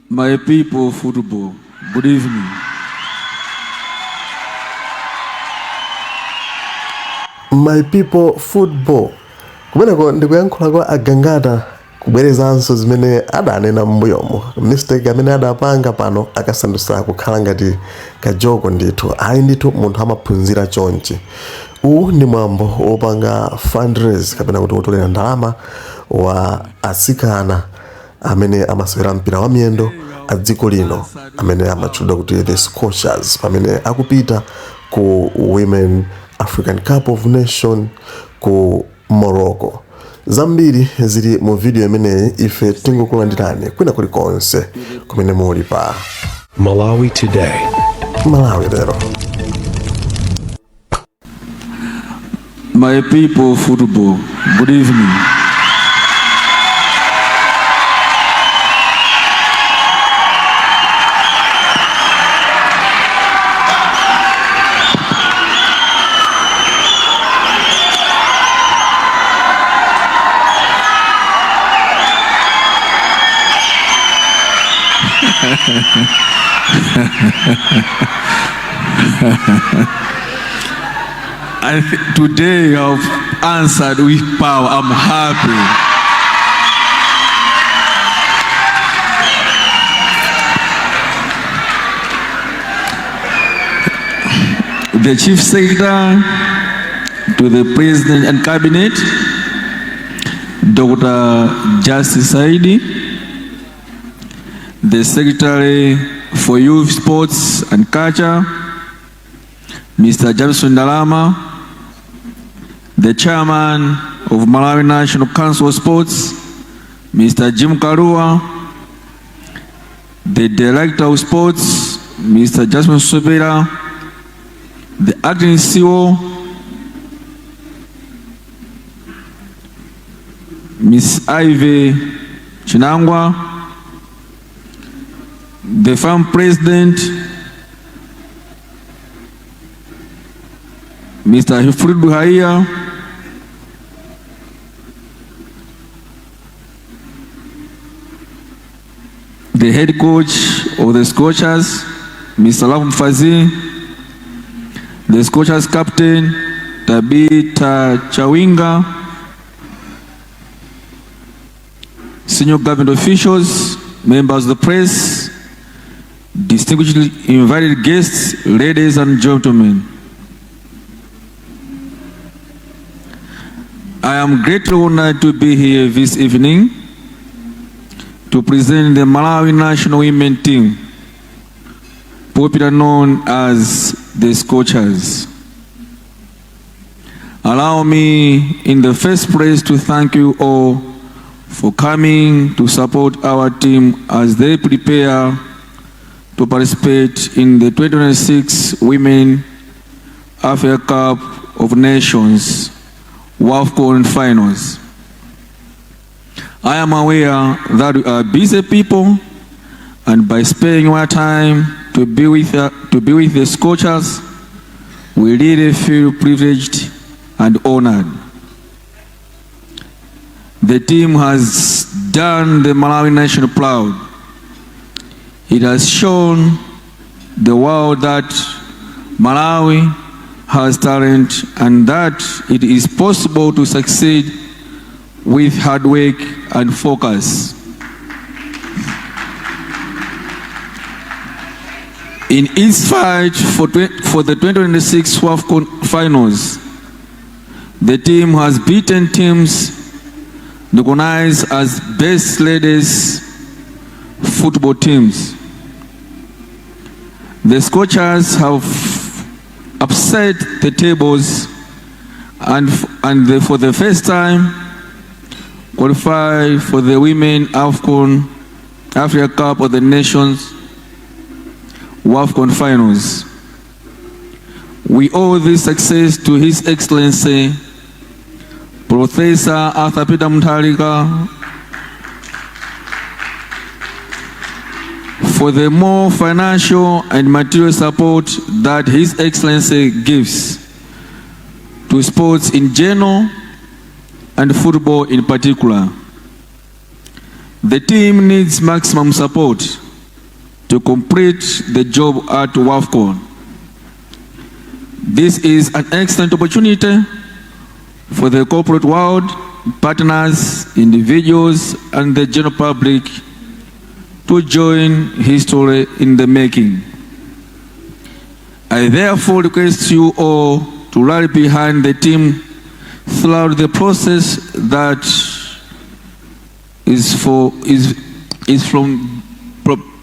My people football, good evening. My people football kumeneko ndikuyankhula kwa agangata kubwerezanso zimene adanena m'mbuyomo mistake amene adapanga pano akasandutsa kukhala ngati kajoko ndithu ayi ndithu munthu amaphunzira chonchi uwu ndi mwambo wopanga fundraise kapena kuti wotolera ndalama wa atsikana amene amasewera mpira wa miyendo a dziko lino amene amatchulidwa kuti the Scorchers pamene akupita ku Women African Cup of Nation ku Morocco. Zambiri zili mu video imeneyi ife tingokulandirani kwina kulikonse kumene muli pa Malawi Today. Malawi lero. My people football, good evening. Today you have answered with power. I'm happy. The Chief Secretary to the President and Cabinet, Dr. Justice Saidi, the Secretary for Youth, Sports and Culture, Mr. Jameson Ndalama, the Chairman of Malawi National Council of Sports, Mr. Jim Kalua, the Director of Sports, Mr. Jasmine Sopera, the Acting CEO, Ms. Ivy Chinangwa, the FAM President, Mr. Wilfred Haiya, the head coach of the Scorchers, Mr. Lovemore Fazili, the Scorchers captain, Tabitha Chawinga, senior government officials, members of the press, distinguished invited guests, ladies and gentlemen. I am greatly honored to be here this evening to present the Malawi National Women Team, popularly known as the Scorchers. Allow me in the first place to thank you all for coming to support our team as they prepare to participate in the 2026 Women Africa Cup of Nations WAFCON Finals. I am aware that we are busy people, and by sparing our time to be with the Scorchers, we really feel privileged and honored. The team has done the Malawi nation proud. It has shown the world that Malawi has talent and that it is possible to succeed with hard work and focus. In its fight for the 2026 WAFCON Finals, the team has beaten teams recognized as best ladies football teams. The Scorchers have upset the tables and for the first time qualify for the Women AFCON Africa Cup of the Nations WAFCON Finals. We owe this success to His Excellency Professor Arthur Peter Mutharika for the more financial and material support that His Excellency gives to sports in general and football in particular. The team needs maximum support. to complete the job at WAFCON. This is an excellent opportunity for the corporate world, partners, individuals, and the general public to join history in the making. I therefore request you all to rally behind the team throughout the process that is from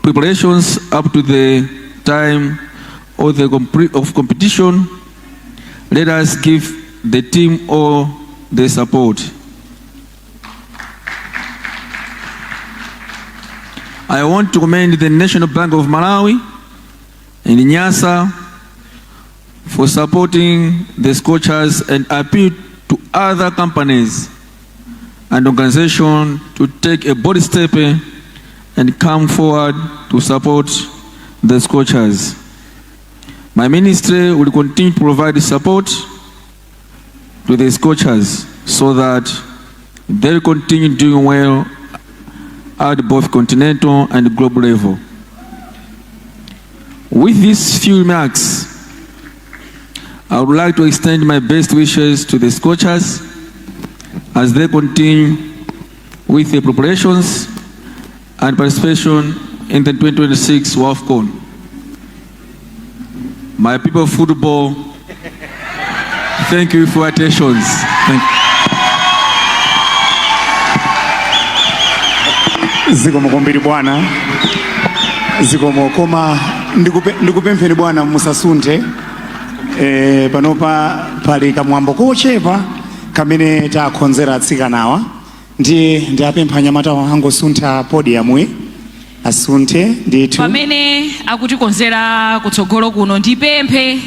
preparations up to the time of competition. Let us give the team all the support. I want to commend the National Bank of Malawi and Nyasa for supporting the Scorchers and appeal to other companies and organizations to take a bold step and come forward to support the Scorchers. My ministry will continue to provide support to the Scorchers so that they continue doing well at both continental and global level. With these few remarks, I would like to extend my best wishes to the Scorchers as they continue with the preparations and participation in the 2026 WAFCON. My people of football, thank you for your attention. Thank you. Zikomo kwambiri bwana, zikomo. Koma ndikupempheni bwana, musasunthe. Panopa pali kamwambo kochepa kamene takonzera atsikanawa, ndiye ndiapempha anyamatawa angosuntha podium, asunthe ndithu. Pamene akutikonzera kutsogolo kuno, ndipemphe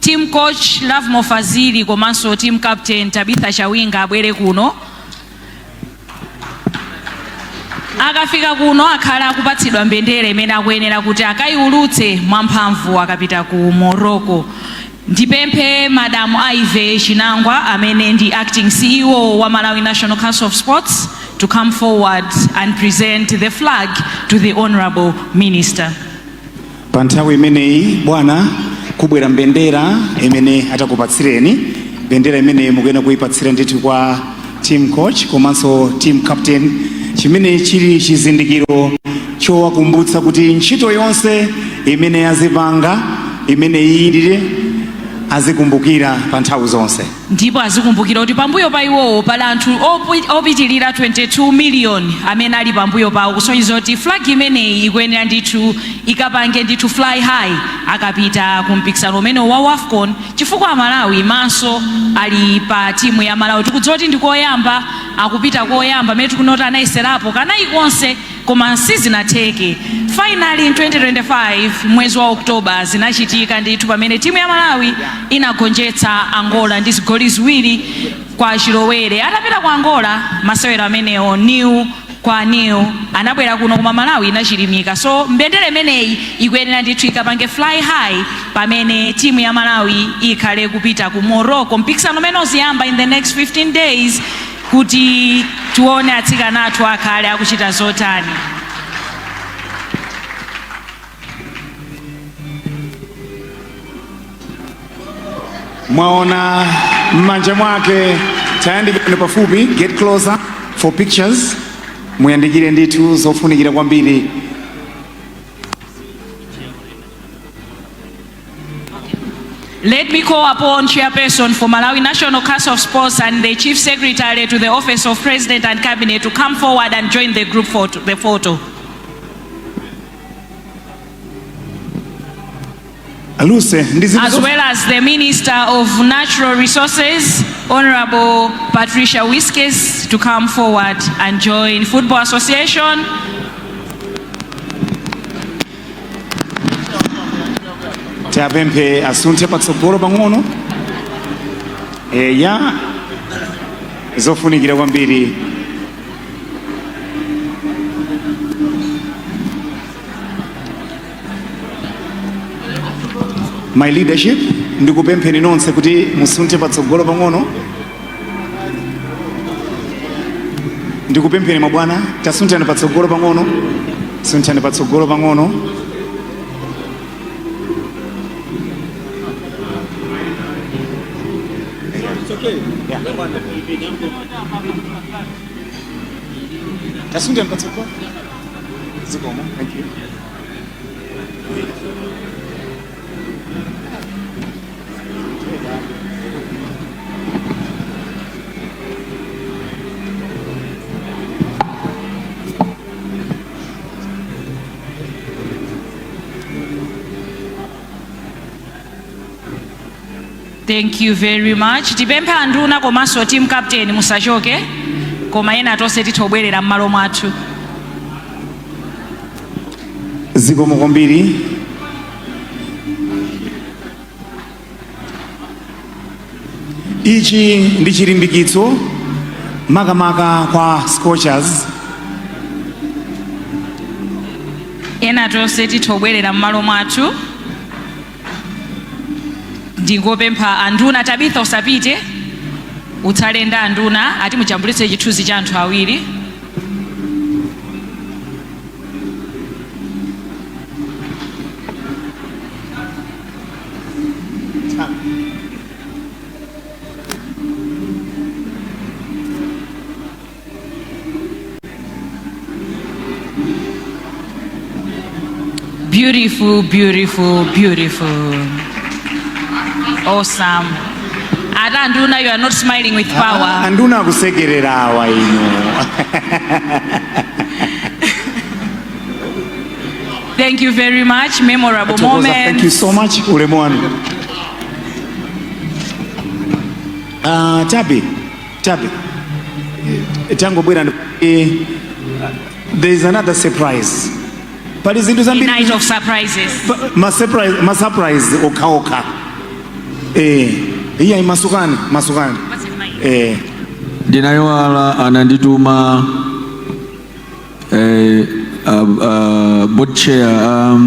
team coach Lovemore Fazili komanso team captain Tabitha Chawinga abwere kuno. Akafika kuno akhala akupatsidwa mbendera imene akuyenera kuti akayiulutse mwamphamvu akapita ku Morocco. Ndipemphe Madam Ivy Chinangwa, amene ndi acting CEO wa Malawi National Council of Sports, to come forward and present the flag to the honorable minister. Pa nthawi imeneyi bwana, kubwera mbendera imene atakupatsireni. Mbendera imeneyi mukuyenera kuyipatsira ndithu kwa team coach komanso team captain, chimene chili chizindikiro chowakumbutsa kuti ntchito yonse imene azipanga imene iyindire azikumbukira pa nthawi zonse. Ndipo azikumbukira kuti pambuyo pa iwowo pali anthu opitilira 22 million amene ali pambuyo pawo, kusonyeza kuti flag imeneyi ikuyenera ndithu ikapange ndithu fly high akapita ku mpikisano umene wa WAFCON, chifukwa Amalawi maso ali pa timu ya Malawi. Tikudziwa kuti ndikoyamba akupita, koyamba amene tikunoti anayeserapo kanayi konse koma sizinatheke. Finally, in 2025, mwezi wa Oktoba, zinachitika ndithu pamene timu ya Malawi inagonjetsa Angola ndi zigoli 2 kwa chilowere. Atapita ku Angola, masewero amenewo 0 kwa 0. Anabwera kuno koma Malawi inachilimika. So mbendera imeneyi ikuyenera ndithu ikapange fly high pamene timu ya Malawi ikhale kupita ku Morocco, mpikisano umene uziyamba in the next 15 days, kuti tione atsikana athu akhale akuchita zotani. Mwaona m'manja mwake. Tayandikirani pafupi, get closer for pictures. Muyandikire ndithu, zofunikira kwambiri. Let me call upon Chairperson for Malawi National Council of Sports and the Chief Secretary to the Office of President and Cabinet to come forward and join the group photo. The photo. Aluse ndi zinthu As well as the Minister of Natural Resources, Honorable Patricia Wiskes, to come forward and join Football Association. Tiapemphe asunthe patsogolo pang'ono. Eya, zofunikira kwambiri. My leadership, ndikupempheni nonse kuti musunthe patsogolo pang'ono. Ndikupempheni mabwana, tasunthani patsogolo pang'ono, sunthani patsogolo pang'ono. Yeah. Tasunde patsogolo. Zikomo, thank you. Thank you very much. Tipemphe anduna komanso team captain musachoke, koma ena tonse titobwerera m'malo mwathu. Zikomo kwambiri. Ichi ndi chilimbikitso makamaka kwa Scorchers. Ena tonse titobwerera m'malo mwathu. Ndingopempha anduna. Tabitha, usapite, utsale ndi anduna ati mujambulitse chithunzi cha anthu awiri. Beautiful, beautiful, beautiful. Awesome. Ata anduna, you are not smiling with power. Anduna akusekerera awa ino. Thank you very much. Memorable Thokoza, moment. thank you so much. Ulemu wanu. Tabi, Tabi, tangobwera, there is another surprise. Pali zinthu zambiri. Night of surprises. Ma surprise okhaokha. Iya, masukani, masukani. Ndinayiwala, anandituma board chair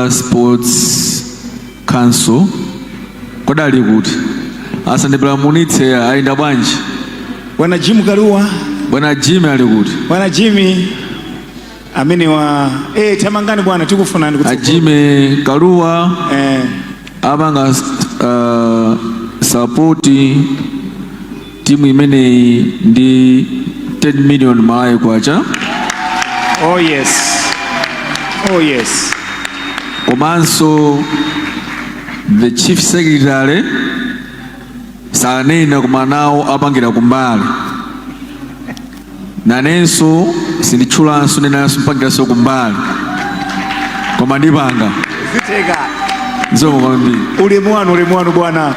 Sports Council. Kodali kuti asandipalamulitse, ayenda bwanji? Bwana Jim Kaluwa. Bwana Jimmy ali kuti? Bwana Jimmy amene wa tamangani bwana, tikufunani kutsogolo. Jimmy Kaluwa apanga support timu imeneyi ndi 10 million Malawi kwacha. Oh yes, oh yes. Komanso the chief secretary sanena, koma nawo apangira kumbali. Nanenso sinditchulanso, nenanso mpangiranso kumbali, koma ndipanga. Ziteka. Zikomo kwambiri. Ulemu wanu, ulemu wanu bwana.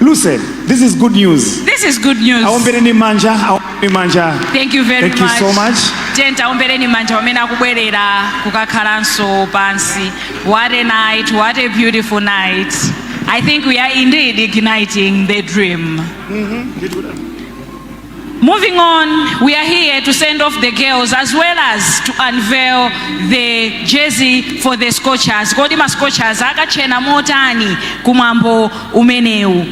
Lucen, this is good news. This is good news. Aombereni manja, aombereni manja. Thank you very Thank you much. so much. Tenta aombereni manja pamene akubwerera kukakhalanso pansi. What a night, what a beautiful night. I think we are indeed igniting the dream. Moving on, we are here to send off the girls as well as to unveil the jersey for the Scorchers. Kodi ma Scorchers akachena motani kumwambo umenewu?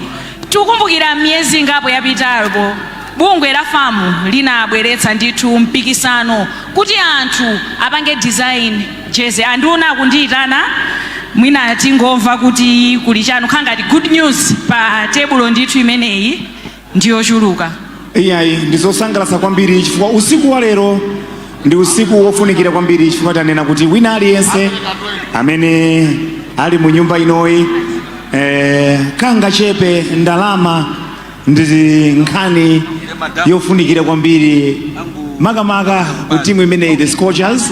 Tikukumbukira miyezi ingapo yapitapo, bungwe la FAM linabweretsa ndithu mpikisano kuti anthu apange design jersey. Anduna akundiyitana, mwina tingomva kuti kuli chanu khangati good news pa tebulo ndithu imeneyi ndiyochuluka. Iyayi, ndizosangalatsa kwambiri chifukwa usiku wa lero ndi usiku wofunikira kwambiri, chifukwa tanena kuti wina aliyense amene ali mu nyumba inoyi, kanga chepe ndalama ndi nkhani yofunikira kwambiri, makamaka ku timu imeneyi, the Scorchers.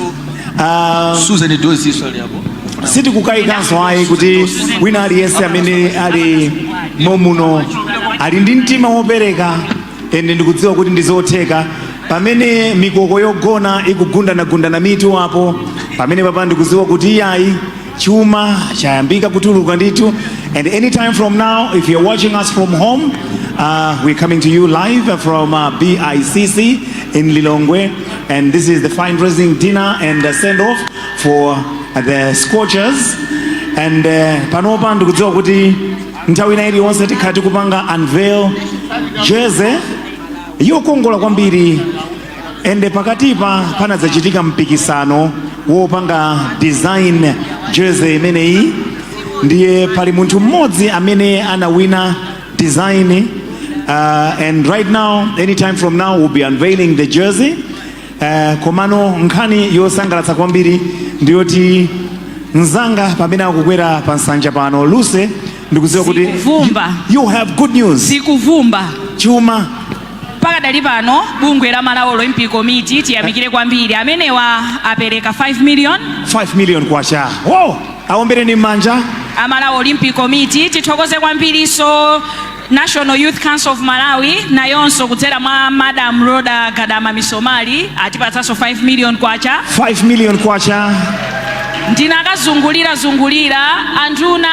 Susan Doziso ali apo. Sitikukayikanso ayi kuti wina aliyense amene ali momuno ali ndi mtima wopereka, ende ndikudziwa kuti ndi zotheka. Pamene mikoko yogona ikugundanagundana mitu apo pamene papa, ndikudziwa kuti iyayi, chuma chayambika kutuluka ndithu. And anytime from now, if you're watching us from home, we're coming to you live from BICC in Lilongwe, and this is the fundraising dinner and send off for the Scorchers. And panopa ndikudziwa kuti nthawi ina iliyonse tikhala tikupanga unveil jersey yokongola kwambiri. Ende pakatipa panadzachitika mpikisano wopanga design jersey imeneyi. Ndiye pali munthu mmodzi amene anawina design, and right now, anytime from now, we'll be unveiling the jersey. Komano nkhani yosangalatsa kwambiri ndiyoti mzanga pamene akukwera pa nsanja pano, Luse, ndikudziwa kuti Sikuvumba. you have good news. Sikuvumba. Chuma. Pakadali pano bungwe la Malawi Olympic Committee, tiyamikire kwambiri, amenewa apereka 5 million. 5 million kwacha, wow! Aombereni m'manja. A Malawi Olympic Committee, tithokoze kwambiriso. National Youth Council of Malawi nayonso kudzera mwa Madam Rhoda Gadama Misomali atipatsanso 5 million kwacha. 5 million kwacha. Ndinakazungulira zungulira, anduna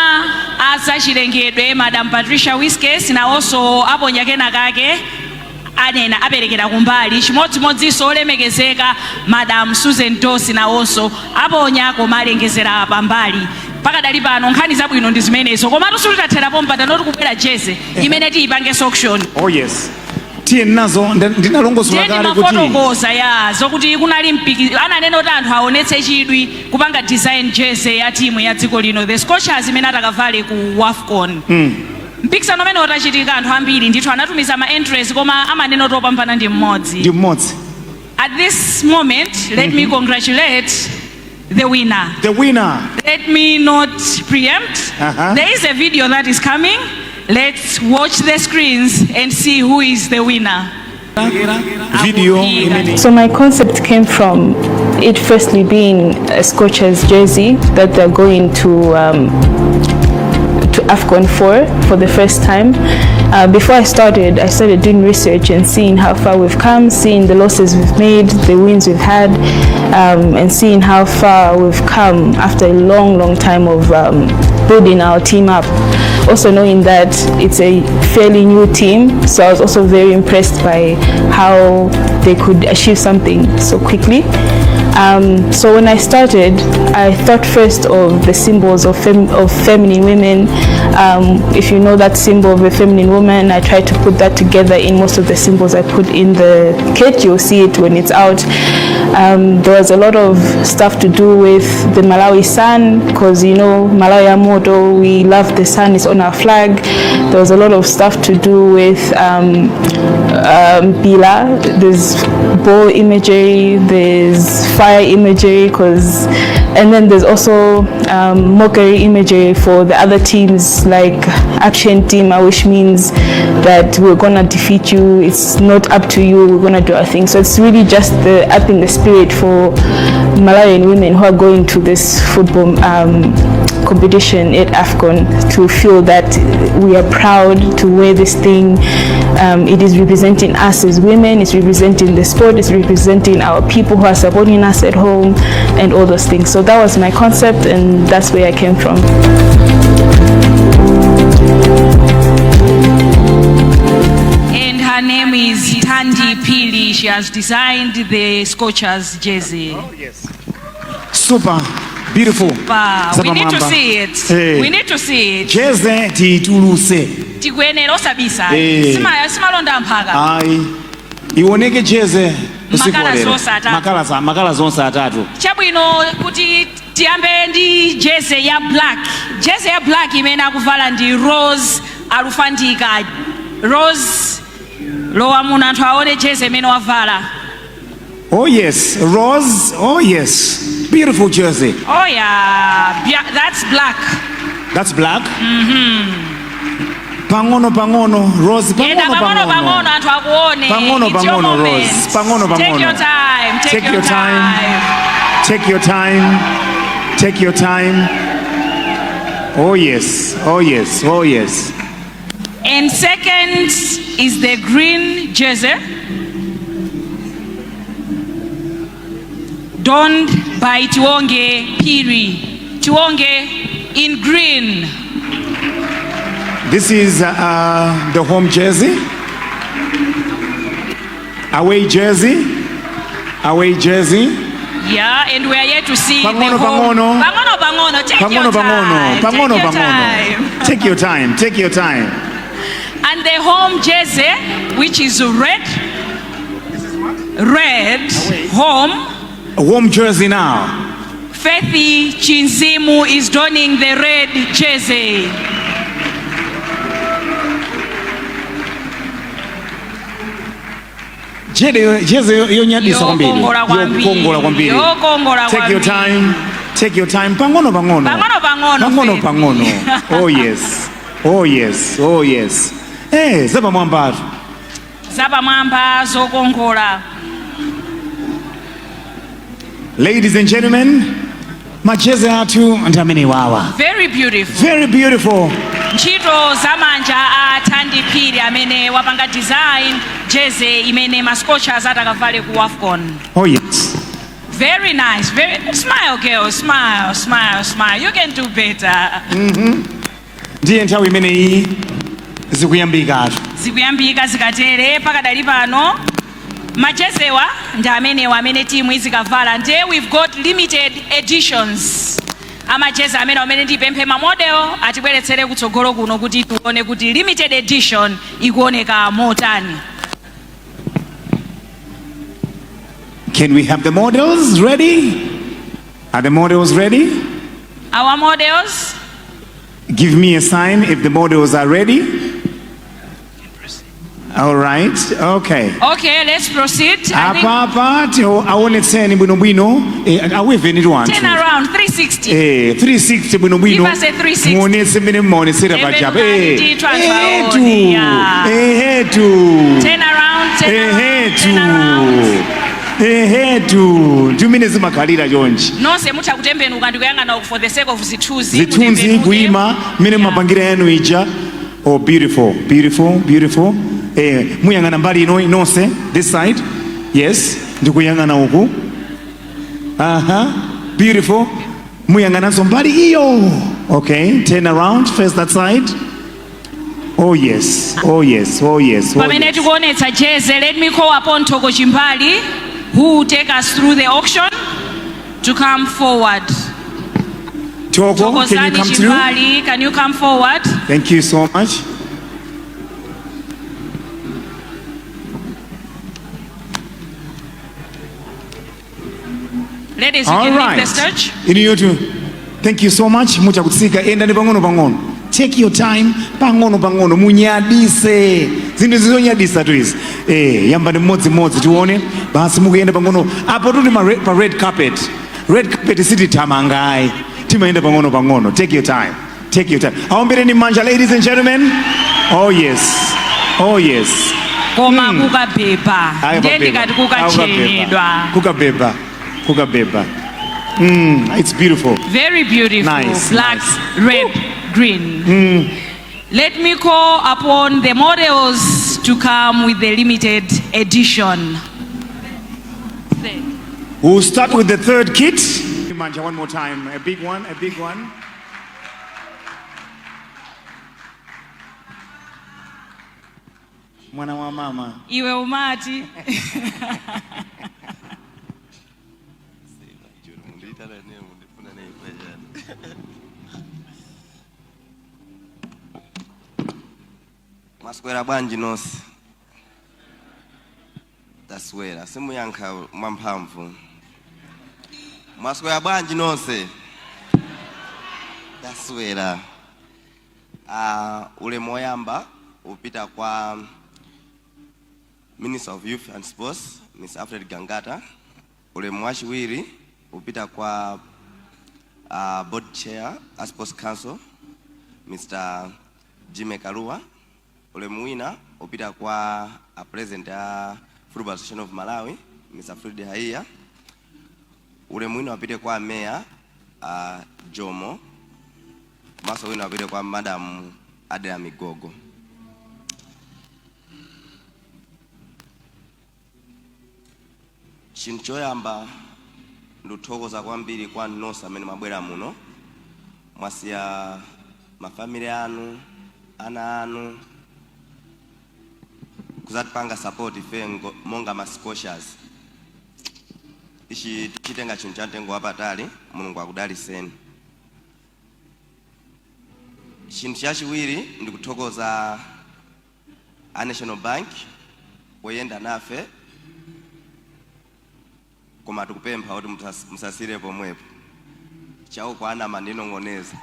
azachilengedwe, Madam Patricia Wiskes, nawonso aponya kenakake, anena aperekera kumbali. Chimodzimodzinso olemekezeka Madam Susan Dossi nawonso aponya, koma alengezera pambali. Pakadali pano nkhani zabwino ndi zimenezo, komatu sititatherapo mpata noti kubwera jersey imene tiyipangenso auction. Oh yes, tiye nazo. Ndinalongosola Ndiye kale kuti ndimafotokoza ya zokuti kunali mpiki ananena kuti anthu aonetse chidwi kupanga design jersey ya timu ya dziko lino, the Scorchers, imene atakavale ku WAFCON. Mpikisano umene utachitika, anthu ambiri ndithu anatumiza ma entries, koma amanena kuti opambana ndi mmodzi. Ndi mmodzi. At this moment, let me congratulate the winner. The winner. Let me not preempt. There is a video that is coming. Let's watch the screens and see who is the winner. Video Akupika. imene So my concept came from it firstly being a Scorchers jersey that they're going to AFCON for the first time. Before I started doing research and seeing how far we've come, seeing the losses we've made, the wins we've had, and seeing how far we've come after a long, long time of building our team up. Also knowing that it's a fairly new team, so I was also very impressed by how they could achieve something so quickly. So when I started, I thought first of the symbols of feminine women. If you know that symbol of a feminine woman, I tried to put that together in most of the symbols I put in the kit. You'll see it when it's out. There was a lot of stuff to do with the Malawi sun, because you know, Malawi Amodo, we love the sun, it's on our flag. There was a lot of stuff to do with Bila. There's ball imagery, there's fire imagery, because, and then there's also mockery imagery for the other teams, like Action Team, which means that we're gonna defeat you. It's not up to you. We're gonna do our thing. So it's really just the upping the spirit for Malawian women who are going to this football competition at AFCON to feel that we are proud to wear this thing. It is representing us as women, it's representing the sport, it's representing our people who are supporting us at home and all those things. So that was my concept and that's where I came from. And her name is Tandi Pili. She has designed the Scorchers jersey. Super beautiful. Wow, we need to Zapamwamba. See it. Hey. We need to see it. Jersey tiituluse. Tikuyenera osabisa. Eh. Simalonda mphaka. Ayi, ioneke jersey usiku Makala wa lero. zonse atatu. Makala zonse atatu. Chabwino, kuti tiyambe ndi jersey ya black. Jersey ya black imene akuvala ndi Rose Alufandika. Rose, lowa muno anthu aone jersey imene wavala. Oh yes, Rose, oh yes, beautiful jersey. Oh yeah, that's black. That's black. Pang'ono pang'ono, Rose. Yenda pang'ono. pang'ono pang'ono anthu akuone. Pang'ono It's your pang'ono, moment. Rose. Pang'ono Take pang'ono. your time. Take Take your your time. time. Take your time, take your time. Oh yes, oh yes, oh yes. And second is the green jersey, donned by Tiwonge Piri. Tiwonge in green. This is the home jersey, away jersey, away jersey. Yeah, and we are yet to see Pang'ono, the home. pang'ono. Pang'ono, pang'ono. Take Pang'ono your pang'ono. time. Pang'ono Take your pang'ono. time. Take your time, take your time. And the home jersey, which is red. Red, home. Home jersey now. Faith Chinzimu is donning the red jersey. Jezi yonyadisa kwambiri. Yokongola kwambiri. Yokongola kwambiri. Yokongola Take your kwambiri. time, take your time, pang'ono pang'ono. Pang'ono pang'ono, Pang'ono Faith. pang'ono. Oh yes, oh yes, oh yes. Zapamwambatu. Zapamwamba, zokongola. Ladies and gentlemen, majezi athu ndi amene wawa. Very beautiful. Very beautiful. Ntchito zamanja a Thandi Phiri amene wapanga design jezi imene ma Scorchers atakavale ku AFCON. Oh yes. Very nice. Very smile, girl. Smile, smile, smile. You can do better. Ndiye nthawi imeneyi zikuyambikatu. Zikuyambika zikatere pakadali pano majezewa ndi amenewa amene timu izikavala. Ndiye we've got limited editions amajezi amene ndipemphe ma model atibweretsere kutsogolo kuno kuti tione kuti limited edition ikuoneka motani. Can we have the models ready? Are the models ready? Our models. Give me a sign if the models are ready. All right, okay. Okay, let's proceed. I think Apa apa aonetseni bwinobwino, aweveni tu anthu. Turn around 360. 360 bwinobwino. Give us a 360. Muonetse mmene mmaonetsera pachapa. Tembenukani ndithu anthu aone, yeah. Ehetu. Turn around, turn around, Ehetu. turn around. Ehetu, ndimene zimakhalira chonchi. Nonse mutha kutembenuka ndikuyang'ana for the sake of zithunzi. Zithunzi. Mutembenuke. Kuyima mmene mapangira yanu ija. Oh, beautiful, beautiful, beautiful. Muyang'ana mbali ino nonse, this side. Yes, ndikuyang'ana uku. Aha, beautiful. Muyang'ananso mbali iyo. Okay, turn around, face that side. Oh yes, oh yes, oh yes, oh Pamene yes. tikuonetsa jeze, let me call upon Toko Chimbali, who will take us through the auction, to come forward. Toko, can you Thokozani come through? Chimbali, can you come forward? Thank you so much. Ladies, you All can right. leave the stage. Inu thank you so much. Mutha kutsika, endani pang'ono pang'ono. Take your time, pang'ono pang'ono, munyadise. Zinthu zizonyadisa tu izi. Yambani mmodzimmodzi tione. Basi, mukuyenda pang'ono. Apo tuli pa red carpet. Red carpet sitithamangayi. Timayenda pang'ono pang'ono. Take your time. Take your time. Aombereni manja, ladies and gentlemen. Oh yes. Oh yes. Koma kukabeba. Ayi, Ndiye babeba. ndikati kukachenedwa. Kukabeba. Kukabeba. It's beautiful. Very beautiful. Nice, Black, nice. Red, green. Let me call upon the models to come with the limited edition. We'll start with the third kit. Manja, one more time. A big one, a big one. Mwana wa mama. Iwe umati. Mwaswera bwanji nonse? Taswera, simuyankha mwamphamvu. Mwaswera bwanji nonse? Taswera. Ulemu woyamba upita kwa Minister of Youth and Sports, Mr. Alfred Gangata. Ulemu wachiwiri upita kwa board chair a Sports Council, Mr. Jimmy Kalua. Ulemu wina upita kwa a president a Football Association of Malawi, Mr. Fred Haiya. Ulemu wina upite kwa mayor, Jomo. Maso wina upite kwa Madam Adela Migogo. Chinthu choyamba, ndikuthokoza kwambiri kwa nonse amene mwabwera muno. Mwasiya ma family anu, ana anu, kuzatipanga support ife monga ma Scorchers. Ichi tichitenga chinthu cha mtengo wapatali. Mulungu akudaliseni. Chinthu chachiwiri, ndikuthokoza a National Bank poyenda nafe, koma tikupempha kuti musasire pomwepo. Chauko anamandinong'oneza,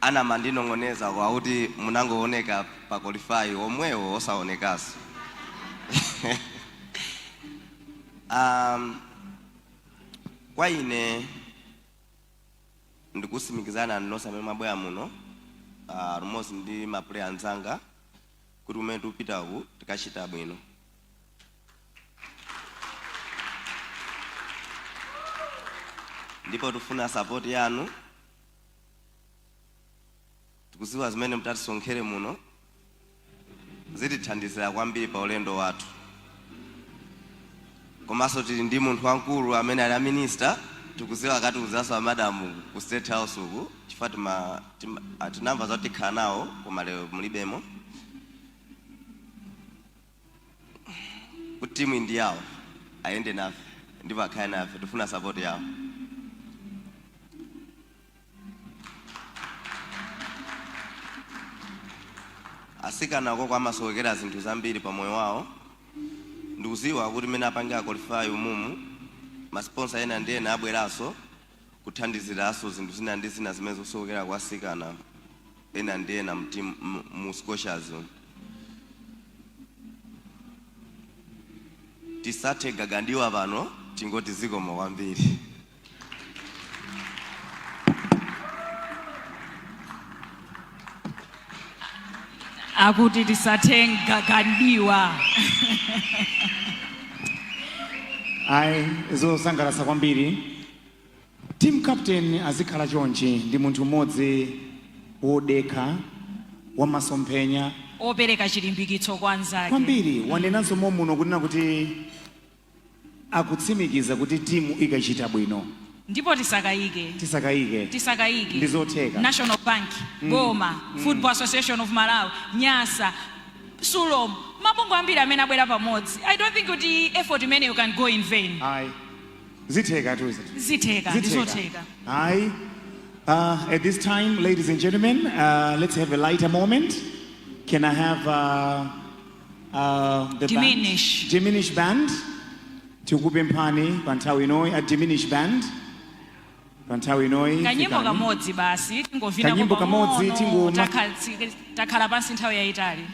anamandinong'oneza kwakuti munangooneka pa qualify omwewo osaonekanso. Kwa ine ndikusimikizana nonse amene mwabwera muno, limodzi ndi ma player anzanga, kuti kumene tikupitaku tikachita bwino. Ndipo tifuna support yanu. Tikuziwa zimene mutatisonkhera muno zitithandizira kwambiri pa ulendo wathu. Komanso tili ndi munthu wamkulu amene ali a minister. Tikuziwa akatiuzanso amadamu ku State House uku, chifukwa tinamva zoti tikhala nawo, koma lero mulibemo, kuti timu ndi yawo, ayende nafe ndipo akhale nafe. Tifuna support yawo. Asikana koko amasowekera zinthu zambiri pa moyo wawo. Ndikuziwa kuti mmene apangira qualify umumu, ma sponsor ena ndi ena abweranso kuthandiziranso zinthu zina ndi zina zimene zikusowekera kwa asikana ena ndi ena mu team, mu Scorchers. Tisathe gagandiwa pano, tingoti zikomo kwambiri. Akuti tisathe gagandiwa. Ayi, zosangalatsa kwambiri. Team captain azikhala chonchi, ndi munthu mmodzi wodekha, wamasomphenya, opereka chilimbikitso kwa anzake. Kwambiri. Wanenanso momuno kunena kuti akutsimikiza kuti timu ikachita bwino. Ndipo tisakayike. Tisakayike. Tisakayike. Ndi zotheka. National Bank, boma, Football Association of Malawi, Nyasa, Sulom, mabungwe ambiri amene abwera pamodzi, I don't think kuti effort imene you can go in vain. Ayi, zitheka tu izi. Zitheka, ndizotheka. Ayi. At this time, ladies and gentlemen, let's have a lighter moment. Can I have the Diminish. band? Diminish Band. Tikupemphani pa nthawi inoyi, a Diminish Band. Pa nthawi inoyi. Kanyimbo Fikani. Kamodzi basi, tingovina. Kanyimbo kamodzi. Takhala pansi nthawi yayitali.